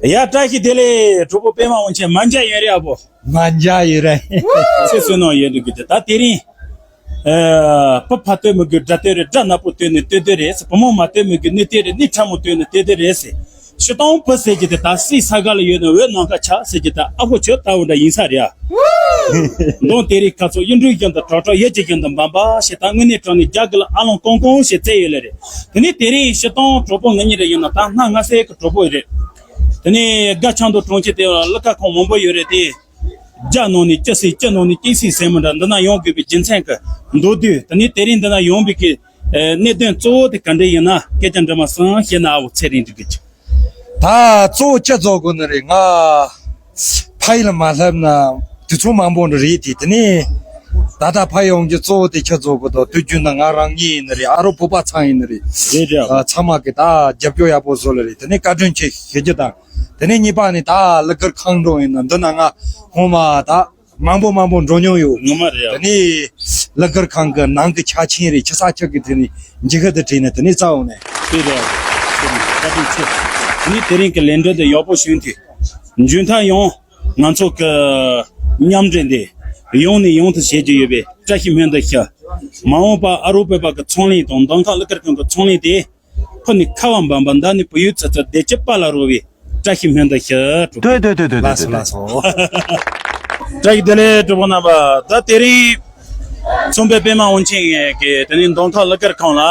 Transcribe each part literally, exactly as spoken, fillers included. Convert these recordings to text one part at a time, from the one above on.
ཡ། བཀྲ་ཤིས་བདེ་ལེགས། གྲོགས་པོ་པད་མ་དབང་ཆེན། མ་མཇལ་ཡོད་རེད་ཨ་བོ། མ་མཇལ་ཡོད་རེད། ཚེ་བསོད་ནམས་ཡོད་འདུག་གི། ད་དེ་རིང་། ཨ། བུ་ཕ་སྟོན་མི་དགོས་དགྲ་སྟོན་རེད། དགྲ་ནག་པོ་སྟོན་ནས་སྟོན་སྟོན་རེད་ཟེར། བུ་མོ་མ་སྟོན་མི་དགོས་གནས་བརྟན་རེད། གནས་ཁྲ་མོ་སྟོན་ནས་སྟོན་སྟོན་རེད་ཟེར། སྤྱིར་བཏང་བུ་ཟེར་གྱི་དེ་ད་སྲིད་ས་ག་ལ་ཡོད་ན་འོད་ནམ་མཁའ་ཆགས་ཟེར་གྱི་ད་ཨ་ཁུ་ཁྱོད་ལྟ་བུ་འདྲ་ཡིན་ས་རེད་ཨ། མདང་དེ་རིང་ཁ་ཚོ་གཡུ་འབྲུག་བཞིན་དུ་གྲགས་གྲགས། ཡིད་ཀྱི་བཞིན་དུ་འབབ་འབབ་ཞེས། ད་དངོས་གནས་དྲང་གནས་རྒྱ་གར་ལ་ཨ་ལོང་ཀོང་ཀོང་ཞེས་བརྩི་ཡོད་ལེ་རེད། དེ་ནས་དེ་རིང་སྤྱིར་བཏང་གྲོགས་པོ་ང་གཉིས་རེ་ཡིན་ན་ད་སྔ་སྔ་སེ་གི་གྲོགས་པོ་རེད། དེ་ནས་དགའ་ཆང་དུ་གྲོང་ཁྱེར་དེ་ལ་གླུ་གར་ཁང་མང་པོ་ཡོད་རེད་དེ། རྒྱ་ནང་ནས་སྐྱི་སེ་སྐྱི་ནང་ནས་སྐྱིད་སེ་ཟེར་མི་འདྲ་འདི་ན་ཡོང་དགོས་པའི་རྒྱུ་མཚན་གྱི་མདོར་བསྡུས། དེ་ནས་དེ་རིང་འདི་ན་ཡོང་བའི་གི་གནད་དོན་གཙོ་བོ་དེ་ག་འདྲ་ཡིན་ན་སྐད་ཆ་འདྲི་མ་སང་བཤད་ན་ཨ་བོ་ཚེ་རིང་འགྲིག་གི། ད་གཙོ་བོ་ཅི་བཟོ་དགོས་ནི་རེད། ང་ཕ་ཡུལ་ལ་མ་སླེབས་ན་དུས་ཚོད་མང་པོ་འདྲ་རེད་དེ། དེ་ནས་ད་ལྟ་ཕ་ཡུལ་ཡོང་རྒྱུ་གཙོ་བོ་དེ་ཅི་བཟོ་དགོས་དང་དུས་རྒྱུན་ན་ང་རང་ཉིད་ཡིན་ནི་རེད། ཨ་རོགས་བོད་པ་ཚང་ཡིན་ནི་རེད། རེད་རེད། ཨ། ཚང་མ་གི་ད་རྒྱབ་སྐྱོར་ཡག་པོ་བཟོ་ལེ་རེད། དེ་ནས་བཀའ་དྲིན་ཆེ་ཞུ་རྒྱུ་དང་། དེ་ནས་གཉིས་པ་ནི་ད་གླུ་གར་ཁང་འགྲོ་ཡིན་ན་འདི་ན་ང་ངོ་མ་ད་མང་པོ་མང་པོ་འགྲོ་མྱོང་ཡོད། ངོ་མ་རེད་ཡ། དེ་ནས་གླུ་གར་ཁང་གི་ནང་གི་ཆ་ཆེན་རེད། ཆི་ས་ཆི་གི་དེ་ནས་འཇིགས་ཧ་དེ་བྲིས་ནས་དེ་ནས་རྩ་འོང་ནས། དེ་རེད། བཀའ་དྲིན་ཆེ། དེ་ནས་དེ་རིང་གི་ལས་འགྲོ་འདི་ཡག་པོ་བྱུང་དུས། མཇུག་མཐར་ཡང་ང་ཚོ་གི་མཉམ་འབྲེལ་འདི་ཡང་ནས་ཡང་དུ་བྱེད་ཀྱི་ཡོད་པའི་བཀྲ་ཤིས་སྨོན་འདུན་ཞུ། མ་འོངས་པ་ཨ་རོགས་བོད་པ་གི་ཚོང་ལས་དང་མདོ་ཁམས་གླུ་གར་ཁང་གི་ཚོང་ལས་དེ། ཕུ་ནས་ཁ་བ་འབབ་འབབ། མདའ་ནས་བོད་ཡུལ་ཚུར་ཚུར། བདེ་སྐྱིད་པ་ལ་རོལ་བའི་བཀྲ་ཤིས་སྨོན་འདུན་ཞུ། ལགས་སོ་ལགས་སོ། བཀྲ་ཤིས་བདེ་ལེགས་གྲོགས་པོ་རྣམ་པ། ད་དེ་རིང་ཚོང་དཔོན་པད་མ་དབང་ཆེན་གྱིས་དེ་ནས་མདོ་ཁམས་གླུ་གར་ཁང་ལ་ཨ་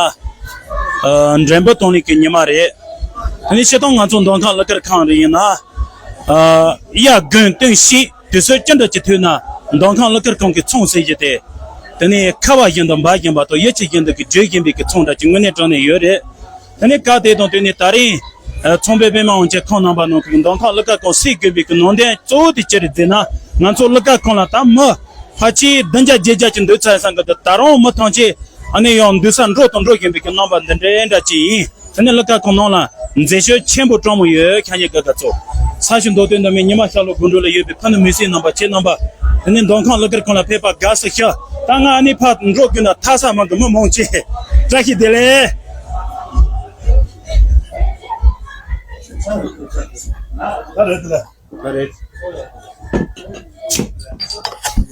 མགྲོན་པོ་གཏོང་ལེན་གྱི་ཉི་མ་རེད། དེ་ནས་སྤྱིར་བཏང་ང་ཚོ་མདོ་ཁམས་གླུ་གར་ཁང་རེ་ཡིན་ན་ཨ་དབྱར་དགུན་སྟོན་དཔྱིད། དུས་ཚོད་ཅི་འདྲ་ཅིག་ཐུག་ན་མདོ་ཁམས་གླུ་གར་ཁང་གི་ཚོང་ཟེར་གྱི་དེ། དེ་ནས་ཁ་བ་བཞིན་དུ་འབབ་བཞིན་པ་དང་ཡིད་ཆེས་བཞིན་དུ་གི་བརྗོད་བཞིན་པའི་གི་ཚོང་འདྲ་ཅིག་དངོས་གནས་དྲང་གནས་ཡོད་རེད། དེ་ནས་སྐབས་དེ་དང་བསྟུན་ནས་ད་རིང་ཚོང་དཔོན་པད་མ་དབང་ཆེན་ཁོང་རྣམ་པ་ནང་གི་མདོ་ཁམས་གླུ་གར་ཁང་སྲིད་དགོས་པའི་གི་ནང་དོན་གཙོ་བོ་དེ་ཅི་རེད་ཟེར་ན། ང་ཚོ་གླུ་གར་ཁང་ལ་ད་མི་ཕལ་ཆེར་བདུན་བརྒྱ་བརྒྱད་བརྒྱ་ཅིག་འདུག་ཚར་སང་གི་འདུག་ད་རུང་མི་ཐམས་ཅད་ཨ་ནི་ཡང་འདུག་ས་འགྲོ་དང་འགྲོ་བཞིན་པའི་གི་རྣམ་པ་འདི་འདྲའི་འདྲ་ཅིག་ཡིན། དེ་ནས་གླུ་གར་ཁང་ནང་ལ་མཛེས་ཤོས་ཆེན་པོ་སྤྲང་མོ་ཡོད། ཁྱེད་གཉིས་ཀ་ག་ཚོད་ས་ཞིང་མདོ་སྟོད་མདོ་སྨད་ཉི་མ་ཤར་ལྷོ་དགོང་དྲོ་ལ་ཡོད་པའི་ཕུ་ནུ་མི་སེར་རྣམ་པ་ཁྱེད་རྣམ་པ། དེ་ནས་མདོ་ཁམས་གླུ་གར་ཁང་ལ་ཕེབས་པ་དགའ་བསུ་ཞུ། ད་ང་ཨ་ནི་ཕར་འགྲོ་དགོས་ན་ཐག་ས་མ་གི་མི་མང་ཆེ། བཀྲ་ཤིས་བདེ་ལེགས།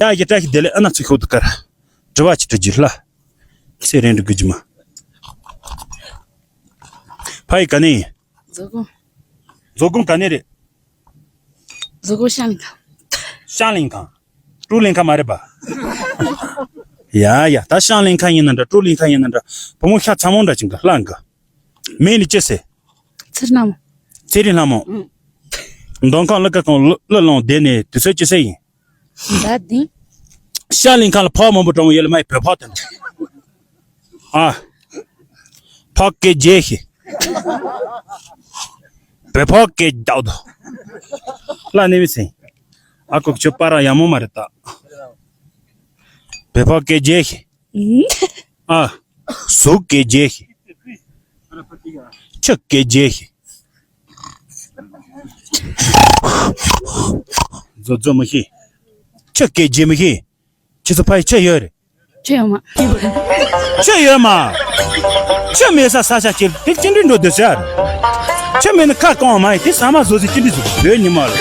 ཡ་ཡི་བཀྲ་ཤིས་བདེ་ལེགས། ཨ་ན་ཚིག་ཤོག་ཏུ་དཀར། དྲི་བ་ཅི་དྲི་རྒྱུ་ལ། ཚེ་རིང་འགྲོ་དགོས་རྒྱུ་མ། ཕ་ཡི་ག་ནས་ཡིན། མཛོ་སྒང་། མཛོ་སྒང་ག་ནས་རེད། མཛོ་སྒང་ཤང་ལིང་ཁ། ཤང་ལིང་ཁ། ཀྲུའུ་ལིང་ཁ་མ་རེད་པ། ཡ་ཡ། ད་ཤང་ལིང་ཁ་ཡིན་ན་འདྲ། ཀྲུའུ་ལིང་ཁ་ཡིན་ན་འདྲ། བུ་མོ་ཤ་ཚ་མོ་འདྲ་ཅིག་གི་ལྷ་འགའ། མིང་ལ་ཅི་ཟེར། ཚེ་རིང་ལྷ་མོ། ཚེ་རིང་ལྷ་མོ། ཨང་། མདོ་ཁམས་གླུ་གར་ཁང་གླུ་གླུ་ལོན་བསྡད་ནས་དུས་ཚོད་ཅི་ཟེར་ཡིན། ད་དེ། ཤང་ལིང་ཁ་ལ་ཕག་མང་པོ་འགྲོ་མོ་ཡོད་ལ་མ་ཡི་བོད་ཕག་དེ་འདྲ། ཨ། ཕག་སྐད་རྒྱས་ཤིག་བོད་ཕག་སྐད་རྒྱག་དོ། ལ་ནི་མི་སེང་། ཨ་ཁུ་ཁྱོད་པ་ར་ཡ་མོ་མ་རེད་ད། བོད་ཕག་སྐད་རྒྱས་ཤིག་ཨ། ཟོག་སྐད་རྒྱས་ཤིག་ཁྱི་སྐད་རྒྱས་ཤིག་མཛོ་མཛོ་མི་ཤེས། ཁྱི་སྐད་རྒྱས་མི་ཤེས། ཁྱེད་ཚོ་ཕ་ཡི་ཁྱི་ཡོད་རེད། ཁྱི་ཡོད་མ། ཁྱི་ཡོད་མ། ཁྱི་མེད་ས་ས་ཆ་ཁྱེད་དེ་ཅི་འདྲི་འགྲོ་འདོད་ཟེར། ཁྱི་མེད་ན་ཁ་སྐོང་བ་མ་ཡིན་དེ་ཟ་མ་བཟོ་ཟེར་ཅི་འདྲི་བཟོ་འདོད་ཉི་མ་ལ།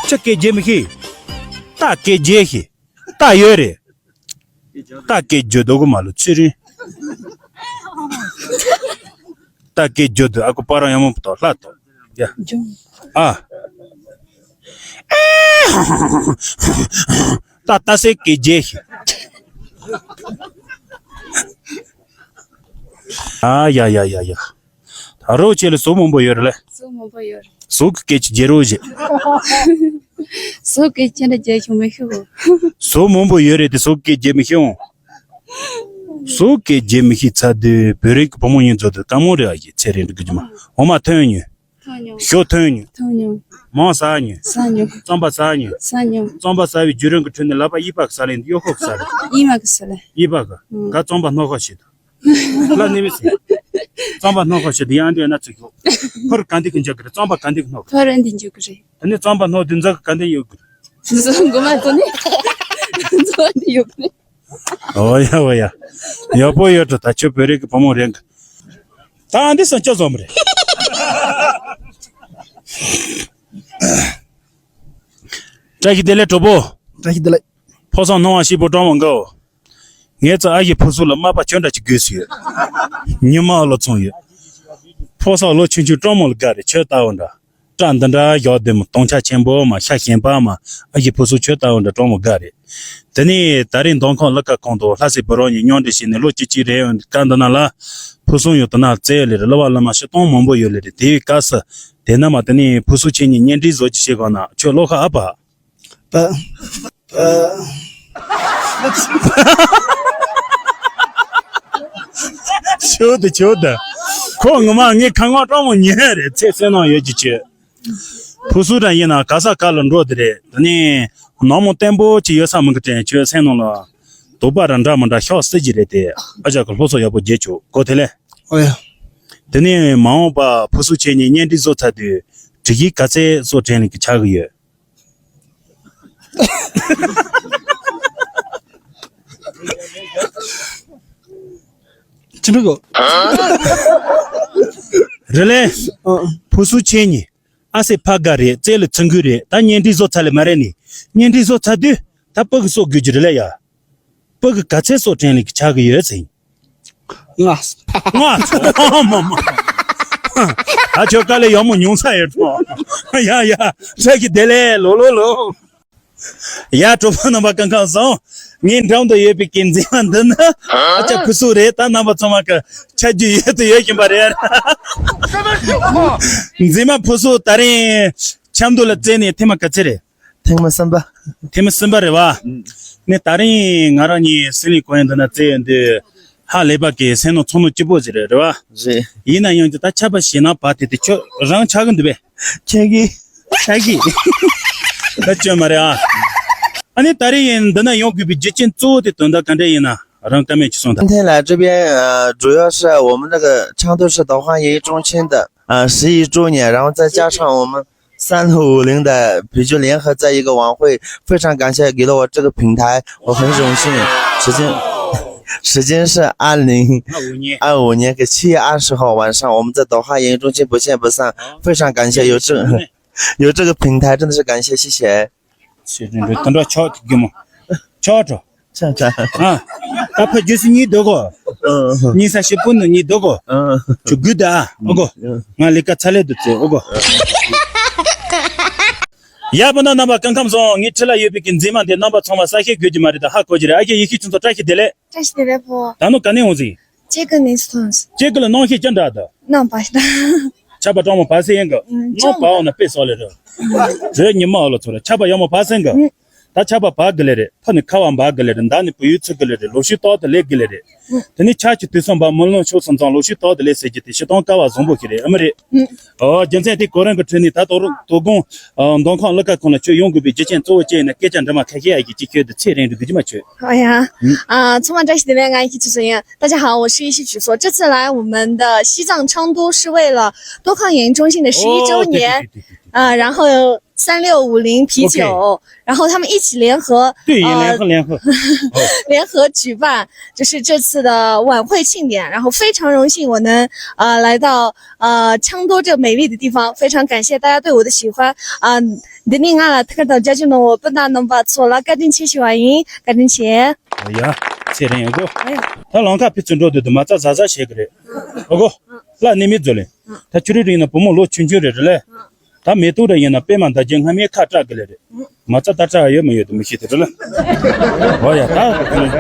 ཁྱི་སྐད་རྒྱས་མི་ཤེས། རྟ་སྐད་རྒྱས་ཤིག་རྟ་ཡོད་རེད། རྟ་སྐད་རྒྱོ་དོ་གོ་མ་ལོ་ཚེ་རིང་། རྟ་སྐད་རྒྱོ་དོ་ཨ་ཁུ་པ་རང་ཡང་མོ་དོ་ལྷ་དོ། ཡ། ཨ། རྟ་རྟ་སེ་སྐད་རྒྱས་ཤིག་ཨ་ཡ་ཡ་ཡ་ཡ། ད་རོགས་ཁྱེད་ལ་ཟོག་མང་པོ་ཡོད་རེད་ལ། ཟོག་མང་པོ་ཡོད་རེད། ཟོག་གི་སྐད་ཅིག་རྒྱས་རོགས་བྱེད། ཟོག་གི་སྐད་ཅི་འདྲ་རྒྱས་ཤོང་མི་ཤེས་གོ། ཟོག་མང་པོ་ཡོད་རེད་དེ་ཟོག་གི་སྐད་རྒྱས་མི་ཤེས་འོང་། ཟོག་གི་སྐད་རྒྱས་མི་ཤེས་ཚ་དུས་བོད་རིགས་ཀྱི་བུ་མོ་ཡིན་ཚོ་དུ་དཀའ་མོ་རེད་ཨ་ཡི་ཚེ་རིང་འགྲོ་གི་ཇི་མ་འོ་མ་ཐོན་ཉོས། ཐོན་ཉོས། ཞོ་ཐོན་ཉོས། ཐོན་ཉོས། མང་ཟ་ཉོས། ཟ་ཉོས། རྩམ་པ་ཟ་ཉོས། ཟ་ཉོས། རྩམ་པ་ཟ་བའི་བརྒྱུད་རིམ་གྱི་ཁྲོད་ནས་ལག་པ་གཡས་པ་གི་ཟ་ལེ་གཡོན་ཁོག་གི་ཟ་ལེ། གཡས་མ་གི་ཟ་ལེ། གཡས་པ་གི་ཨུ། ག་རྩམ་པ་སྣོག་ཁ་བྱེད་དུ། ལ་ནི་མི་སྲིད། རྩམ་པ་སྣོག་ཁ་བྱེད་དུ་ཡང་འདྲེ་ན་ཚིག་ཡོད། ཕར་ག་འདི་གི་འཇག་གི་རེད་རྩམ་པ་ག་འདི་གི་སྣོག་གི་ཕར་འདི་འཇུག་གི་རེད། དེ་ནས་རྩམ་པ་སྣོག་དུས་འཛག་གི་ག་འདི་ཡོད་གི་རེད། འཛག་གི་མ་ཐོན་ནི། འཛག་འདི་ཡོད་གི་རེད། ཨོ་ཡ་ཨོ་ཡ། ཡག་པོ་ཡོད་འགྲོ་ད་ཁྱོད་བོད་རིགས་ཀྱི་བུ་མོ་རེད་གི། ད་འདི་སང་སྐྱ་བཟོ་མི་རེད། བཀྲ་ཤིས་བདེ་ལེགས་གྲོགས་པོ། བཀྲ་ཤིས་བདེ་ལེགས། ཕོ་བཟང་སྣང་བ་སྐྱིད་པོ་སྤྲང་མོ་འགའ། ངས་ཙི་ཨ་ཞེ་ཕུ་སུ་ལ་མ་པ་ཁྱོད་འདྲ་ཅིག་དགོས་སུ་ཡོད། ཉི་མ་ལོ་ཚོང་ཡོད། ཕོ་བཟང་ལོ་ཆུང་ཆུང་སྤྲང་མོ་ལ་དགའ་རེད། ཁྱོད་ལྟ་བུ་འདྲ། སྐྲ་འདི་འདྲ་ཞོག་བདེ་མོ་སྟོང་ཆ་ཆེན་པོ་མ་ཤ་ཞེན་པ་མ། ཨ་ཞེ་ཕུ་སུ་ཁྱོད་ལྟ་བུ་འདྲ་སྤྲང་མོ་དགའ་རེད། དེ་ནས་ད་རིང་མདོ་ཁམས་གླུ་ཁ་ཁང་དུ་ལྷ་སའི་བུ་རོགས་གཉིས་མཉམ་འབྲེལ་བྱས་ནས་ལོ་གཅིག་གཅིག་རེད་ཡོང་སྐབས་འདི་ན་ལ། ཕུ་སུ་ཡོད་དུ་ན་བཙལ་ཡོད་ལེ་རེད། གླུ་བ་གླུ་མ་ཞིག་གཏོང་མང་པོ་ཡོད་ལེ་རེད། དེའི་སྐབས་སུ་དེ་ན་མ་དེ་ནས་ཕུ་སུ་ཁྱེད་གཉིས་གཉེན་སྒྲིག་བཟོ་ཅིག་བྱེད་གོ་ན་ཁྱོད་བློ་ཁ་ཨ་ཕ། ད། ད། ཆོ་ད་ཆོ་ད། ཁོ་ངོ་མ་ངའི་ཁ་ངོ་སྤྲང་མོ་ཉན་རེད། ཚེ་བསོད་ནམས་ཡོད་ཀྱི་ཆོས། ཕུ་སུ་རང་ཡིན་ན་ག་ས་ག་ལ་འགྲོ་དེ་རེད། ད་ནི་ནང་མོ་བརྟན་པོ་ཅིག་ཡོད་ས་མི་གི་དྲན་ཁྱོད་སེམས་ནང་ལ་དུག་པ་ར་འདྲ་མི་འདྲ་ཤོག་སྲིད་ཀྱི་རེད་དེ། ཨ་ཅག་གི་སློབ་གསོ་ཡག་པོ་རྒྱས་ཆོག་གོ་དེ་ལས། ཨོ་ཡ། དེ་ནས་མ་འོངས་པ་ཕུ་སུ་ཁྱེད་གཉིས་གཉེན་སྒྲིག་བཟོ་ཚར་དུས་དྲི་གིས་ག་ཚད་བཟོ་དྲན་ལེ་གི་ཆགས་གི་ཡོད། ཅི་འདྲ་གོ། རེད་ལེ། ཨ། ཕུ་སུ་ཁྱེད་གཉིས་ཨ་སེ་ཕ་དགའ་རེད། རྩེ་ལ་ཚུར་འགུལ་རེད། ད་གཉེན་སྒྲིག་བཟོ་ཚར་ལེ་མ་རེད་ནི། གཉེན་སྒྲིག་བཟོ་ཚར་དུས་ད་ཕ་གི་སྲོག་དགོས་ཀྱི་རེད་ལེ་ཡ། ཕ་གི་ག་ཚད་སྲོག་དྲན་ལེ་གི་ཆགས་གི་ཡོད་ཟེར། ང་། ང་ཚོ་མ་མ། ད་ཁྱོད་དཀའ་ལས་ཡག་མོ་མྱོང་ས་ཡོད་དོ། ཡ་ཡ། བཀྲ་ཤིས་བདེ་ལེགས་ལོ་ལོ་ལོ། ཡ་གྲོགས་པོ་རྣམ་པ་སྐུ་ཁམས་བཟང་། ངའི་འགྲམ་དུ་ཡོད་པའི་གི་མཛེས་མ་འདི་ནི་ཨ་ཅག་ཕུ་སུ་རེད། ད་རྣམ་པ་ཚང་མ་གི་ཆ་རྒྱུས་ཡོད་དུ་ཡོད་བཞིན་པ་རེད། མཛེས་མ་ཕུ་སུ་ད་རིང་ཆབ་མདོ་ལ་བཙལ་ནས་ཐེངས་མ་ག་ཚོད་རེད། ཐེངས་མ་གསུམ་པ། ཐེངས་མ་གསུམ་པ་རེད་བ། ཨུམ། ནས་ད་རིང་ང་རང་གཉིས་སི་ལིང་གོ་ཡན་འདི་ན་བཙལ་ཡོང་དུས་ཧ་ལས་པ་གི་སེམས་ནང་ཚོར་སྣང་སྐྱིད་པོ་ཞིག་རེད། རེད་བ། རེད། ཡིན་ན་ཡང་ཅི་ད་ཆར་པ་ཞེད་སྣང་བ་དེ་དེ་ཁྱོད་རང་ཆགས་གི་འདུག་པས། ཆགས་ཀྱི། ཆགས་ཀྱི། ད་བཅོས་མ་རེད་ཨ། ཨ་ནི་ད་རིང་ཡིན་འདི་ན་ཡོང་དགོས་པའི་རྒྱུ་རྐྱེན་གཙོ་བོ་དེ་དོན་དག་ག་འདྲ་ཡིན་ན་རང་བཀའ་མོལ་ཅིག་གསུངས་དང་། 今天来这边，呃，主要是我们那个昌都市导航营中心的，呃，十一周年，然后再加上我们三六五零的北京联合在一个晚会，非常感谢给了我这个平台，我很荣幸。时间，时间是二零二五年个七月二十号晚上，我们在导航营中心不见不散，非常感谢有这个，有这个平台，真的是感谢，谢谢。 ཚེ་རིང་འགྲོ་དུ་འགྲོ་ཆོག་གི་མོ། ཆོག་འགྲོ། ཆ་ཆ། ཨ། ད་ཕ་རྒྱུ་སི་གཉིས་འདུག་གོ། ཨ། གཉིས་ས་ཤི་པུ་ནུ་གཉིས་འདུག་གོ། ཨ། ཆུ་གུ་ད་ཨ། ཨོ་གོ། ང་ལི་ཀ་ཚ་ལེ་དུ་ཚེ་ཨོ་གོ། ཡ་པ་ན་རྣམ་པ་སྐུ་ཁམས་བཟང་། ངའི་ཁྲི་ལ་ཡོད་པའི་གི་མཛེས་མ་འདི་རྣམ་པ་ཚང་མ་ས་ཤི་དགོས་ཀྱི་མ་རེད། ད་ཧ་གོ་གི་རེད། ཨ་ཀྱེ་ཡེ་ཤེས་ཆུང་ཚོ་བཀྲ་ཤིས་བདེ་ལེགས། 这是你的不？ ད་ནོ་ག་ནས་འོང་ཟིན། 这个你是同事。 ཁྱེད་ཀྱི་ལ་སྣང་ཤས་ཅི་འདྲ་འདུག། 那白的。 ཆར་པ་སྤྲང་མོ་བབས་སེ་ཡིན་གི། 嗯，སྣང་བབས་འོ་ན་དཔེ་སོག་ལེ་རེད། རེད་ཉི་མ་འོ་ལ་ཚོ་རེད། ཆར་པ་ཡག་མོ་བབས་སེ་གི། ད་ཆར་པ་བབས་གི་ལེ་རེད། ཕ་ནི་ཁ་བ་འབབ་གི་ལེ་རེད། མདའ་ནི་བུ་ཡུལ་ཚུད་གི་ལེ་རེད། ལོ་ཤུལ་ཏོག་ཏུ་ལེགས་གི་ལེ་རེད། དེ་ནི་ཆར་གྱི་དུས་སུ་འབབ་མི་ལོང་ཕྱོགས་སུ་འཛོམས། ལོ་ཤུལ་ཏོག་ཏུ་ལེགས་ཟེར་རྒྱུ་དེ་ཤི་སྟོང་ཀ་བ་བཟང་པོ་ཞིག་རེད། ཨ་མི་རེད། ཨོ་རྒྱུ་མཚན་དེ་གོ་རིམ་གི་ཁྲོད་ནས་ད་དོ་རུ་དོ་དགོང་། ཨ། མདོ་ཁམས་གླུ་ཁ་ཁང་ལ་ཁྱོད་ཡོང་དགོས་པའི་རྒྱུ་རྐྱེན་གཙོ་བོ་ཅི་ཡིན་ན་སྐད་ཆ་འདྲི་མ་ཁ་ཤས་ཨ་ཡི་ཅིག་ཁྱོད་དུ་ཚེ་རིང་དུ་དགོས་ཀྱི་མ་ཆོད། 好呀。嗯。啊，充满扎西德勒，我一起主持人。大家好，我是一席曲所。这次来我们的西藏昌都是为了多抗炎中心的十一周年，哦，对对对对对对。 啊，然后三六五零啤酒，OK。然后他们一起联合，对，呃，联合，联合。哦。联合举办，就是这次的晚会庆典，然后非常荣幸我能，呃，来到，呃，昌都这美丽的地方，非常感谢大家对我的喜欢。啊， འདི་ནི་ང་ལ་ཐུགས་དང་རྒྱ་ཆེ་གནང་བ་སྤུན་ཟླ་རྣམ་པ་ཚོ་ལ་བཀའ་དྲིན་ཆེ་ཞུ་བ་ཡིན། བཀའ་དྲིན་ཆེ། ཡ། ཚེ་རིང་ཨོ་གོ། ཨ་ཡ། ད་ལམ་ཁ་ཕི་ཚུར་འགྲོ་དུས་དུ་མ་རྩ་ཟ་ཟ་བྱེད་གི་རེད། ཨོ་གོ། ལ་ནི་མི་འཛོལ་ལེ། ད་ཁྱོད་རིག་རིག་ན་བུ་མོ་ལོ་ཆུང་ཆུང་རེད་རེད་ལེ། ད་མེ་ཏོག་ར་ཡིན་ན་པད་མ་འདའ་རྒྱུ་སྔ་མའི་ཁ་སྐྲག་གི་ལེ་རེད། མ་རྩ་ད་སྐྲག་ཡོད་མི་ཡོད་དུ་མི་ཤེས་དེ་རེད་ལེ། ཨོ་ཡ། ད་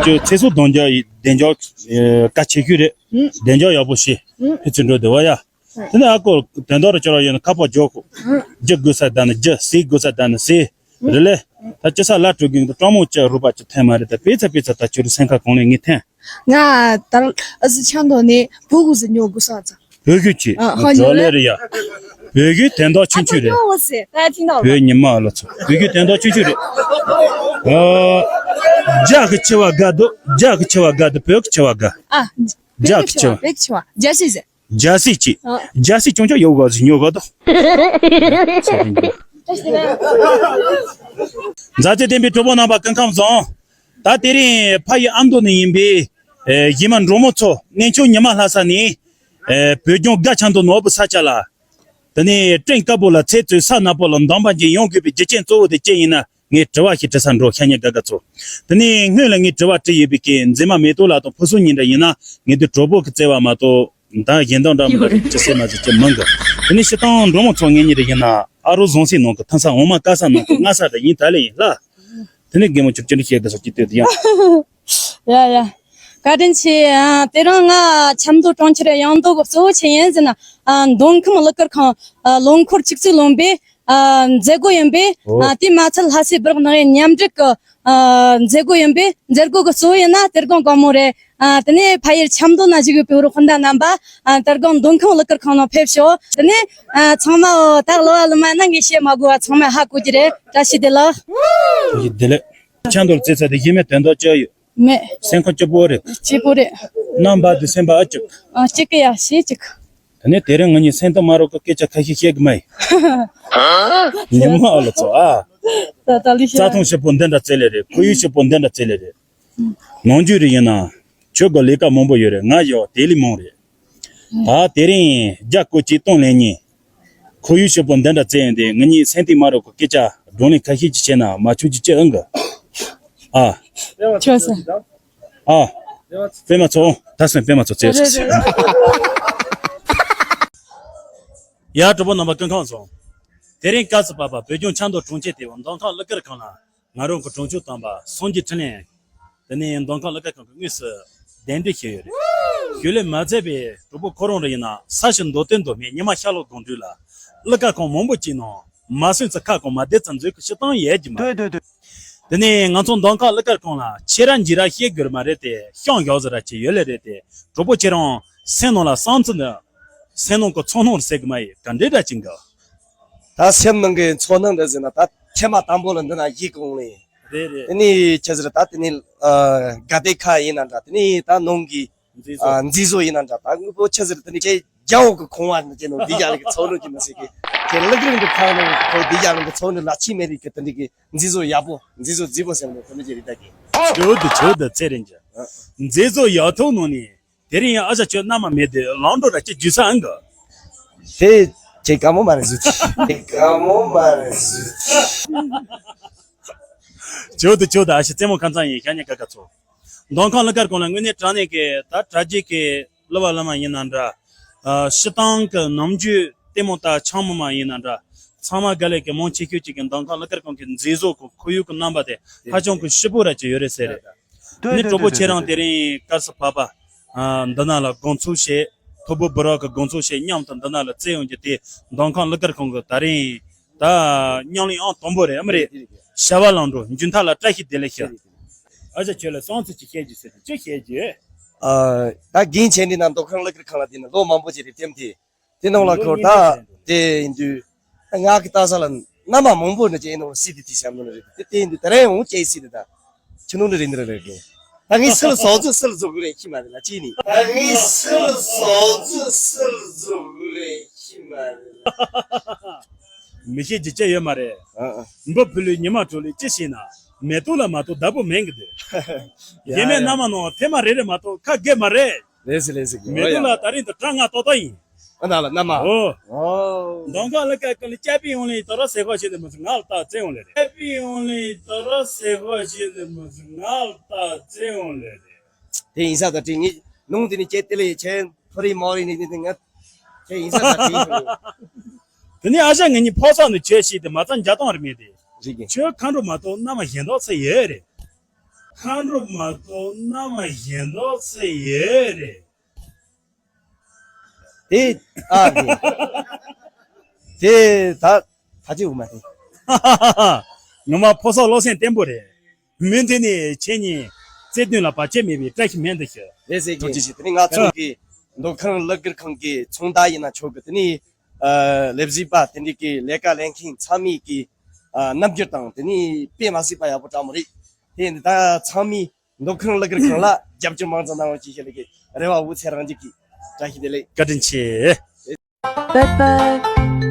ཁྱོད་ཚེ་སྲོག་གདོང་རྒྱག་ཡི་བདེ་འཇགས་ཨེ་གལ་ཆེ་ཤོས་རེད། བདེ་འཇགས་ཡག་པོ་བྱེད། ཕི་ཚུར་འགྲོ་དུས་ཨོ་ཡ། དེ་ནས་ཨ་ཁུ་དོན་དག་རུ་ཅོ་ར་ཡོད་ན་ཁ་པར་འཇོག་ཁུ། རྒྱུ་དགོས་ས་ད་ནི་རྒྱུ། ཟས་དགོས་ས་ད་ནི་ཟས། རེད་ལེ། ད་ཅི་ས་ལ་དྲུག་གིན་ཏྲོ་མོ་ཅི་རུ་པ་ཅི་ཐེན་མ་རེད། ད་པེ་ཚ་པེ་ཚ་ད་ཁྱོད་རུ་སེམས་ཁ་གང་ལེ་ངས་ཐེན། ང་ད་ཨ་ཟི་ཆང་དོ་ནི་བུ་གུ་ཟི་ཉོ་དགོས་ས་ཙ། བོད་གུ་ཅི། ཨ་ཧ་ཉོ་ལེ་རེད་ཡ། བོད་གུ་དོན་དག་ཆུང་ཆུང་རེད། ཨ་ཧ་ཉོ་ལེ་རེད་ཡ། བོད་ཉི་མ་ལ་ཚོ་བོད་གུ་དོན་དག་ཆུང་ཆུང་རེད། ཨ། རྒྱ་གི་ཆེ་བ་དགའ་འདུག་རྒྱ་གི་ཆེ་བ་དགའ་འདུག་བོད་གི་ཆེ་བ་དགའ། ཨ། རྒྱ་གི་ཆེ་བ། བོད་གི་ཆེ་བ་རྒྱ་སེ་ཟེར། རྒྱ་སྲིད་ཅིག་ཨ། རྒྱ་སྲིད་ཅུང་ཅུང་ཡོད་ག་ཟིག་ཉོ་ག་དོ། མཛའ་བརྩེ་ལྡན་པའི་གྲོགས་པོ་རྣམ་པ་སྐུ་ཁམས་བཟང་། ད་དེ་རིང་ཕ་ཡི་ཨ་མདོ་ནས་ཡིན་པའི་ཨེ་གཞས་མ་འབྲོག་མོ་ཚོ་གནས་མཆོག་ཉི་མ་ལྷ་ས་ནས་ཨེ་བོད་ལྗོངས་དགའ་ཆེན་དུ་ནོར་བུ་ས་ཆ་ལ་ དེ་ནས་སྤྲིན་དཀར་པོ་ལ་ཚེ་བཙོན། ས་ནག་པོ་ལ་འདམ་བག་ཅན། ཡོང་དགོས་པའི་རྒྱུ་རྐྱེན་གཙོ་བོ་དེ་ཅི་ཡིན་ན། ངས་དྲི་བ་ཞིག་དྲི་ས་འགྲོ། ཤ་ཉེ་དགའ་དགའ་ཚོ། དེ་ནས་སྔོན་ལ་ངས་དྲི་བ་དྲིས་ཡོད་པའི་གི་མཛེས་མ་མེ་ཏོག་ལགས་དང་ཕུན་ཚོགས་གཉིས་འདྲ་ཡིན་ན། ངས་དེ་གྲོགས་པོ་གི་བརྩེ་བ་མ་གཏོགས་ད་གཞན་དག་འདྲ་མི་རེད། ཅི་ཟེར་མ་ཟེར་གྱི་མང་གི། དེ་ནས་སྤྱིར་བཏང་འབྲོག་མོ་ཚོ་ངེད་གཉིས་འདྲ་ཡིན་ན། ཨ་རོ་བཟང་སའི་ནང་གི་ཐང་ས། འོ་མ་དཀར་ས་ནང་གི་མངར་ས་འདྲ་ཡིན། ད་ལེ་ཡིན་ལ། དེ་ནས་རྒན་མོ་ཁྱོད་ཅི་འདྲ་བཤད་གི་ཟེར་གྱི་ལྟོས་དེ་ཡང་། ཡ་ཡ། བཀའ་དྲིན་ཆེ། ཨ། དེ་རིང་ང་ཆབ་མདོ་གྲོང་ཁྱེར་ཡོང་དོན་གི་གཙོ་བོ་ཆི་ཡིན་ཟེར་ན། ཨ། མདོ་ཁམས་གླུ་གར་ཁང་། ཨ། ལོ་འཁོར་བཅུ་གཅིག་ལོན་པའི། ཨ། མཛད་སྒོ་ཡིན་པས། ཨོ། ཨ། དེ་མ་ཚད་ལྷ་སའི་སྦི་རག་ནག་ཡིན་མཉམ་འབྲེལ་གི། ཨ། མཛད་སྒོ་ཡིན་པས། མཛད་སྒོ་གི་གཙོ་བོ་ཡིན་ན་དེ་རིང་དགོང་མོ་རེད། ཨ། དེ་ནས་ཕ་ཡུལ་ཆབ་མདོ་ན་བཞུགས་ཡོད་པའི་རོགས་སྤུན་ཟླ་རྣམ་པ། ཨ། དེ་རིང་མདོ་ཁམས་གླུ་གར་ཁང་ནང་ཕེབས་ཤོག་དེ་ནས། ཨ། ཚང་མ་ད་གླུ་བ་གླུ་མ་ན་ངས་བཤད་མ་དགོས་པ་ཚང་མས་ཧ་གོ་གི་རེད། བཀྲ་ཤིས་བདེ་ལེགས། བཀྲ་ཤིས་བདེ་ལེགས། ཆབ་མདོར་བརྩིས་ཚར་དེ་གཞན་མའི་དོན་དག་ཅི་ཡོད། མེད། སེམས་ཁམས་སྐྱིད་པོ་རེད། སྐྱིད་པོ་རེད། རྣམ་པ་འདི་སེམས་པ་ཨ་ཅིག་ཨ། སྐྱིད་གི་ཡ་ཞེ་ཅིག་དེ་ནས་དེ་རིང་ང་གཉིས་སེམས་གཏམ་མ་རོགས་ཀྱི་སྐད་ཆ་ཁ་ཤས་བཤད་གི་མ་ཡིན། ཉི་མ་ཨ་ལ་ཚོ་ཨ། ད་ད་ལི་ཤ། རྩྭ་ཐང་ཞིབ་པོ་འདི་འདྲ་བཙལ་ལེ་རེད། ཁོར་ཡུག་ཞིབ་པོ་འདི་འདྲ་བཙལ་ལེ་རེད། ནང་རྒྱུད་རེ་ཡིན་ན། ཁྱོད་ཀྱི་ལས་ཀ་མང་པོ་ཡོད་རེད། ང་ཡོད་དེ་ལས་མང་རེད། ད་དེ་རིང་རྒྱ་སྐོར་གཅིག་སྟོང་ལེན་ཉིན། ཁོར་ཡུག་ཞིབ་པོ་འདི་འདྲ་བཙལ་ཡོང་དུས་ང་གཉིས་སེམས་གཏམ་མ་རོགས་ཀྱི་སྐད་ཆ་བགྲོ་གླེང་ཁ་ཤས་ཅིག་བྱས་ན་མ་བྱུང་གི་ཅི་ཨང་གི། ཨ། ཆོས་སོ། ཨ། པད་མ་ཚོ། ད་སོང་པད་མ་ཚོ་བཙལ་སོང་། རེད་རེད། ཡ། གྲོགས་པོ་རྣམ་པ་སྐུ་ཁམས་བཟང་། དེ་རིང་སྐབས་སུ་བབས་པ་བོད་ལྗོངས་ཆབ་མདོ་གྲོང་ཁྱེར་ལྟེ་བ་མདོ་ཁམས་གླུ་གར་ཁང་ལ། ང་རང་གི་གྲོང་ཆོག་དམ་པ་སངས་རྒྱས་འཕྲིན་ལས། དེ་ནས་མདོ་ཁམས་གླུ་གར་ཁང་གི་དངོས་སུ་གདན་འདྲེན་ཞུས་ཡོད་རེད། ཞུ་ལས་མ་ཚད་པའི་གྲོགས་པོ་ཁོ་རང་རང་ཡིན་ན་ས་ཞིང་འདོད་དོན་འདོད་མེད་ཉི་མ་ཤར་ལྷོ་སྒང་དྲུག་ལ། གླུ་གར་ཁང་མང་པོ་ཅིག་ནང་མ་སོན་ཚེ་ཁ་སྐོང་མ་བསྡད་ཚེ་འཛུལ་གི་ཤི་སྟངས་ཡལ་གྱི་མ་རེད། དེ་ནས་ང་ཚོ་མདོ་ཁམས་གླུ་གར་ཁང་ལ་ཆེ་ར་འཇི་ར་བཤད་དགོས་མ་རེད་དེ་ཤང་བཞག་ཟེར་ར་ཅིག་ཡོད་ལེ་རེད་དེ། གྲོགས་པོ་ཁྱེད་རང་སེམས་ནང་ལ་བསམ་ཚུལ་འདི། སེམས་ནང་གི་ཚོར་སྣང་ཟེར་གི་མ་ཡིན་ག་འདྲའི་འདྲ་ཅིག་གི། ད་སེམས་ནང་གི་ཚོར་སྣང་འདི་ཟེར་ན་ད་ཐེངས་མ་དང་པོ་ལ་འདི་ན་གཞིས་ཀ་ལ། རེད་རེད། དེ་ནས་ཆི་ཟེར་ད་དེ་ནས་ཨ་དགའ་དད་ཁ་ཡིན་ན་འདྲ། དེ་ནས་ད་ནང་གི་མཛེས་བཟོ། ཨ་མཛེས་བཟོ་ཡིན་ན་འདྲ། ད་དངོས་པོ་ཆི་ཟེར་དེ་ནས་ཁྱེད་རྒྱ་བོ་གི་ཁང་བ་ནི་ཁྱེད་ནང་འདི་རྒྱ་ལ་གི་ཚོར་སྣང་གི་མི་ཟེར་གི། ཁྱེད་གླུ་གར་གི་ཁང་ནང་གི་འདི་རྒྱ་ལ་གི་ཚོར་སྣང་ལ་ཆི་མེད་རིག་གི། དེ་འདྲ་གི་མཛེས་བཟོ་ཡག་པོ་མཛེས་བཟོ་མཛེས་པོ་ཟེར་ནས་དེ་འདྲ་གི་རིག་ད་གི། ཇོ་དུ་ཇོ་དུ་ཚེ་རིང་ཅི། མཛེས་བཟོ་ཡག་ཐོག་ནང་ནས། དེ་རིང་ཡང་ཨ་ཞང་ཁྱོད་མནའ་མ་མེད་དེ་ལང་འགྲོ་ར་ཅི་རྒྱུ་ས་ཨང་གི། དེ་ཁྱེད་དགའ་མོ་མ་རེད་ཟེར་གི། དགའ་མོ་མ་རེད་ཟེར་གི། ཇོ་དུ་ཇོ་དུ་ཨ་ཞེ་རྩེད་མོ་ཁ་མཚང་ཡིན་ཤ་ཉེ་དགའ་དགའ་ཚོ། མདོ་ཁམས་གླུ་གར་ཁང་ལ་དངོས་གནས་དྲང་གནས་ཀྱི་ད་དྲ་རྒྱའི་གི་གླུ་བ་གླུ་མ་ཡིན་ན་འདྲ། ཨ་སྤྱིར་བཏང་གི་ནམ་རྒྱུན་ལྟད་མོ་ལྟ་ཆང་མོ་མ་ཡིན་ན་འདྲ། ཚང་མ་དགའ་ལས་ཀྱི་མང་ཆེ་ཤོས་ཅིག་གི་མདོ་ཁམས་གླུ་གར་ཁང་གི་མཛེས་བཟོ་གི་ཁོར་ཡུག་གི་རྣམ་པ་དེ་ཧ་ཅང་གི་ཞིབ་པོ་ར་ཅིག་ཡོད་རེད་ཟེར་རེད། དེ་ནས་གྲོགས་པོ་ཁྱེད་རང་དེ་རིང་སྐབས་སུ་བབས་པ། ཨ་འདི་ན་ལ་དགོང་ཚོགས་བྱས། ཐོར་བུ་སྦི་རག་གི་དགོང་ཚོགས་བྱས་མཉམ་དུ་འདི་ན་ལ་བཙལ་ཡོང་རྒྱུ་དེ་མདོ་ཁམས་གླུ་གར་ཁང་གི་ད་རིང་ད་ཉམས་ལེན་ཨང་དང་པོ་རེད་ཨ་མ་རེད། བྱ་བ་ལམ་འགྲོ་མཇུག་མཐའ་ལ་བཀྲ་ཤིས་བདེ་ལེགས་ཤོག་ཨ་ཅག་ཁྱོད་ལ་བསམ་ཚུལ་ཅིག་བཤད་རྒྱུ་ཟེར་དུས་ཅི་བཤད་རྒྱུ། ཨ་ད་རྒན་ཁྱེད་འདི་ན་མདོ་ཁམས་གླུ་གར་ཁང་ལ་བསྡད་ན་ལོ་མང་པོ་ཅིག་རེད་དེམ་དེ། དེ་ནང་ལ་ཁོ་ད་དེ་ཡིན་དུས། ང་གི་ལྟ་ས་ལ་མནའ་མ་མང་པོ་ནི་ཅི་ཡིན་ནོ་སྲིད་དེ་དེ་བྱ་མི་ནི་རེད་དེ། དེ་ཡིན་དུས་ད་རེས་འོང་ཅེ་སྲིད་དེ་ད་ཁྱི་ནོ་ནི་རེད་ནི་རེད་རེད་གི། ད་ངས་སུ་ལ་ཟོག་རྫུ་སུ་ལ་ཟོག་གི་རེད་ཤི་མ་རེད་ལ་ཅི་ནི། ད་ངས་སུ་ལ་ཟོག་རྫུ་སུ་ལ་ཟོག་གི་རེད་ཤི་མ་རེད་ལ། མི་ཤེས་ཀྱི་ཅི་ཡོད་མ་རེད། ཨ་ཨ། འབུ་ཕུ་ལུས་ཉི་མ་དྲོ་ལུས་ཅི་ཤེས་ན། མེ་ཏོག་ལ་མ་གཏོགས་བདག་པོ་མེད་གི་དེ། ཡ་ཡེ་མེད་ཡ། མནའ་མ་ནང་ཐེངས་མ་རེ་རེ་མ་གཏོགས་ཁ་གེ་མ་རེད། ལེ་སི་ལེ་སི་གི། མེ་ཏོག་ལ་ད་རིང་དུ་གྲངས་ལྔ་ཏོག་ཏོ་ཡིན། ཨ་ན་ལ་ན་མ། ཨོ། ཨོ། མདོ་ཁམས་གླུ་གར་ཁང་ལ་ཅ་པི་ཡོང་ལེ་ཡིན་ཏོ་ར་སེ་ཁོ་ཤེས་ནི་མི་ཚུ་ང་ལ་ལྟ་བཙལ་ཡོང་ལེ་རེད། ཅ་པི་ཡོང་ལེ་ཡིན་ཏོ་ར་སེ་ཁོ་ཤེས་ནི་མི་ཚུ་ང་ལ་ལྟ་བཙལ་ཡོང་ལེ་རེད། དེ་ཡིན་ས་ད་དྲིས་ངས་ནུང་དེ་ནི་ཁྱེད་དེ་ལས་ཁྱེད་ཕ་རི་མོ་རི་ནི་དེ་ང་ཁྱེད་ཡིན་ས་ད་དྲིས། དེ་ནས་ཨ་ཞང་ངེད་གཉིས་ཕོ་སང་ནས་ཆོས་བཤད་དེ་མ་ཚང་འཇའ་སྟོང་རི་མེད་དེ། རིག་གི། ཁྱོད་མཁའ་འགྲོ་མ་གཏོགས་མནའ་མ་གཞན་དག་ཚེ་ཡོད་རེད། མཁའ་འགྲོ་མ་གཏོགས་མནའ་མ་གཞན་དག་ཚེ་ཡོད་རེད། དེ་ཨ་དེ་དེ་ད་ད་ཅི་འུ་མ་དེ། ངོ་མ་ཕོ་སོག་བློ་སེང་བརྟན་པོ་རེད། མི་འདི་ནི་ཁྱེད་གཉིས་བརྩེ་དུང་ལ་བར་ཆད་མེད་པའི་བཀྲ་ཤིས་སྨོན་འདུན་ཞུ། ལེ་ཟེར་གྱི་ཅི་ཞིག་དེ་ནི་ང་ཚོ་གི་མདོ་ཁམས་གླུ་གར་ཁང་གི་ཚོང་བདག་ཡིན་ན་ཆོག་གི། དེ་ནི་ཨ་ལས་བྱེད་པ་དེ་འདྲའི་གི་ལས་ཀ་ལས་མཁན་ཚང་མའི་གི་ཨ་རྣམ་འགྱུར་དང་དེ་ནི་དཔེ་མ་སྲིད་པ་ཡག་པོ་འདྲ་མོ་རེད། དེ་ནི་ད་ཚང་མས་མདོ་ཁམས་གླུ་གར་ཁང་ལ་རྒྱབ་སྐྱོར་མང་ཙམ་གནང་རོགས་ཞེས་ཞུ་ལེ་གི་རེ་བ་འུ་ཚེ་རང་རྒྱུད་ཀྱི་བཀྲ་ཤིས་བདེ་ལེགས། བཀའ་དྲིན་ཆེ། Bye bye.